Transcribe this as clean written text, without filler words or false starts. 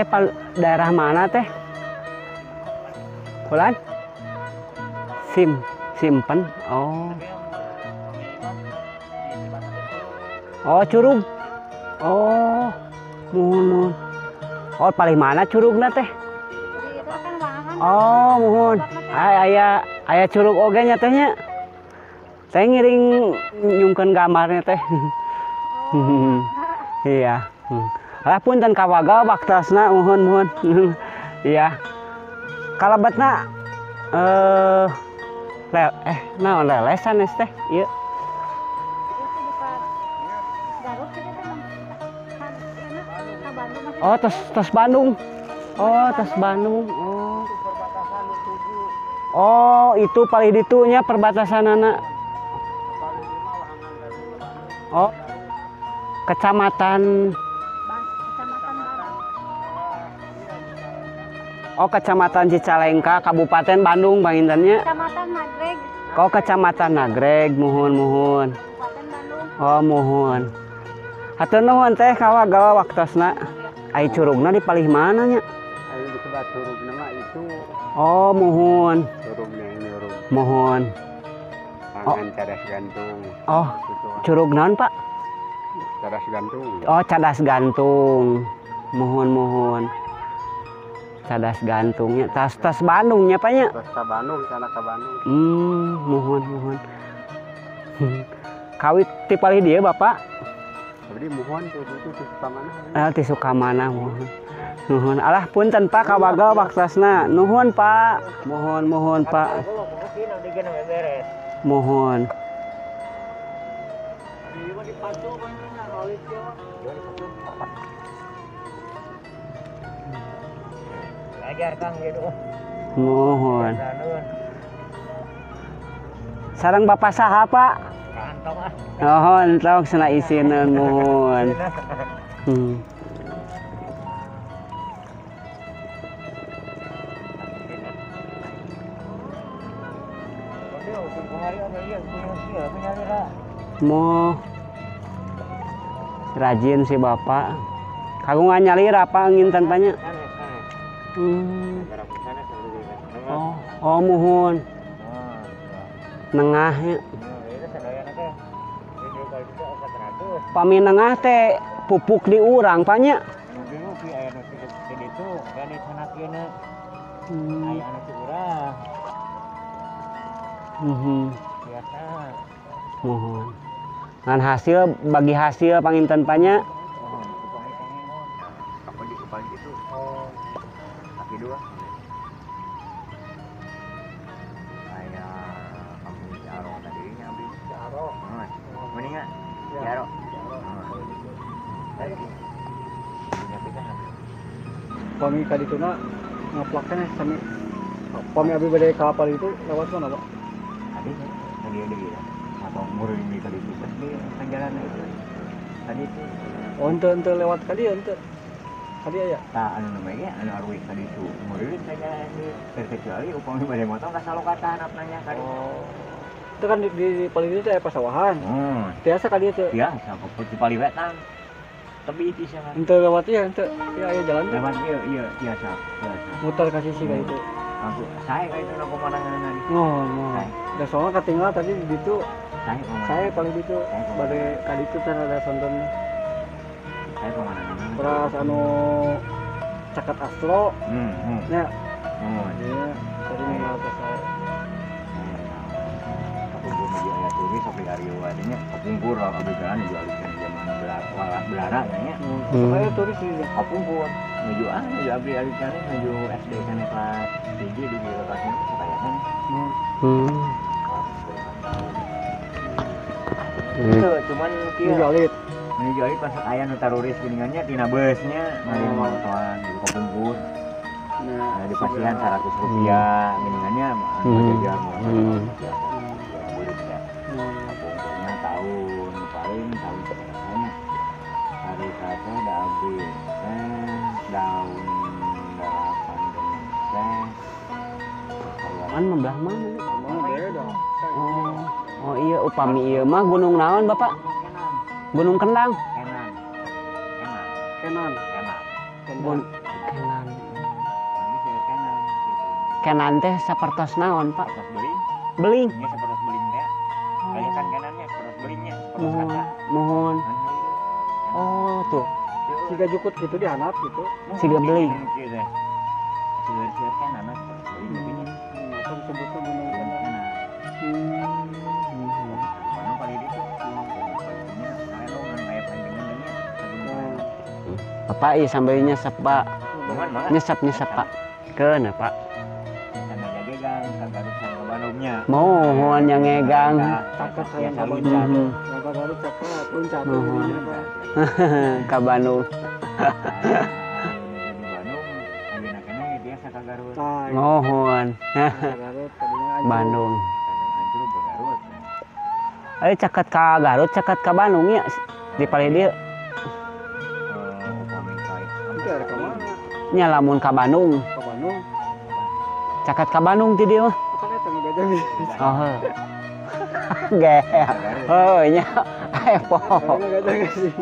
Teh daerah mana teh? Bulan? Simpen. Oh. Oh, curug. Oh, muhun. Oh, paling mana curugna teh? Oh, muhun. Aya aya curug oge nya teh nya. Teh ngiring nyungkeun gambarnya teh. Iya. Alah punten kawaga waktosna muhun muhun. Iya. Kalebetna naon lelesan teh ieu. Oh, tos Bandung. Oh, tos Bandung. Oh. Oh, itu paling ditunya perbatasanana. Oh. Kecamatan. Oh, Kecamatan Cicalengka, Kabupaten Bandung, pangintennya. Kecamatan Nagreg. Oh, Kecamatan Nagreg, muhun muhun. Kabupaten Bandung. Oh, muhun. Hatur nuhun teh kawaga waktosna. Ai curugna di palih mana nya? Ai di sebelah curugna mah itu. Oh, muhun. Curugna nyurug. Muhun. Oh, cadas gantung. Oh, curug naon, Pak? Cadas gantung. Oh, cadas gantung. Muhun muhun. Cadas gantungnya tas Bandungnya Pak nya. Tas ka Bandung, sana ka Bandung. Muhun muhun. Kawit ti palih dieu Bapak? Abdi muhun teh itu ti Sukamana. Ah, ti Sukamana muhun. Nuhun. Alah punten Pak kawaga waktosna. Nuhun Pak. Muhun muhun Pak. Muhun. Ajar Kang gitu. Muhun. Sareng Bapak saha Pak? Kantong ah. Oh, entong cenah isineun muhun. Mo rajin si Bapak. Kagungan nyalira Pak nginten banyak. Oh, oh muhun. Nengahnya. Pami nengah teh pupuk di urang panya. Muhun. Ngan hasil bagi hasil panginten panya. Apa di kepala itu? Oh, kaki dua. Kayak kampung Ciaro tadi nya abdi. Ciaro. Mendingan Ciaro. Pami kadituna ngaplaknya sami. Pami abi bade ka kapal itu lewat mana, Pak? Tadi tadi ada ya. Atau murid di kali itu pasti jalan itu. Tadi itu. Oh, ente lewat kali ente. Kali aya. Tah anu namanya anu arwih kali itu murid saja terkecuali upami bade motong ka salokatan apnanya kali. Oh. Itu kan di paling itu teh pasawahan. Biasa kali itu. Biasa di paling wetan. Tapi itu sih kan. Ente lewat ya ente. Ya aya jalan teh. Lewat iya iya biasa, biasa. Muter ka sisi ka itu. Aku saya ka itu pemandangan itu. Oh, oh. Da soalnya ketinggalan tadi di ditu. Saya paling ditu bade ka ditu teh ada sontonnya. Saya pemandangan. Beras anu caket astro. Nya. Iya, tadi ninggal ke saya. Kapungkur menuju aya turis sampai Aryo adanya kapungkur abdi kan nuju alikeun zaman belara nya. Saya turis di kapungkur nuju ah nuju abdi alikeun nuju SD kana kelas 3 di lokasinya sakayasan. Itu cuman kieu. Nuju alit. Menuju alit pas aya nu taruris geuningannya tina beusnya mari motoan di kapungkur. Nah, di pasihan 100 rupiah geuningannya anu jajan motor. Kapungkurnya tahun paling tahun sekarangnya hari satu da abdi teh daun 8 teh. Kan membelah mana? Beda. Oh, oh iya upami ieu mah gunung naon Bapak? Gunung Kendang. Kenan. Kenan. Kenan. Kenan. Kenan teh sapertos naon, Pak? Sapertos beling. Beling. Nya sapertos beling teh. Aya kan kenannya sapertos belingnya, sapertos Muhun, kaca. muhun. Kan harireun. Oh, tuh. Siga jukut gitu dihanap gitu. Siga beling. Kieu teh. Seueur-seueur kenana sapertos beling tapi nya. Atau disebutnya gunung kenan. Kenan. Bandung paling ditu. Nya anu aya panjenengan nya. Bapak iya sambil nyesep, Pak. Mohon mangga. Nyesep nyesep, Pak. Keun, Pak. Sana jagegang ka Garut sareng ka Bandungnya. Mohon yang ngegang. Caket sayang Biasa ka Bandung. luncat. Yang ka Garut caket, loncat Muhun. jadinya, Pak. Ka Bandung. Di Bandung ayeuna keneh biasa ka Garut. Tah, Mohon. ka Garut tadinya anjur. Bandung. Bandung hancur ke Garut. Ayo caket ka Garut, caket ka Bandung ya. Di palih dieu. Upami ka Itu ada ke mana? Nya lamun ka Bandung, Ke Bandung. caket ka Bandung ti dieu mah. Apa eta ngagajang? Oh. Heuh. Ge. Heuh nya. Poho. Ngagajang sih.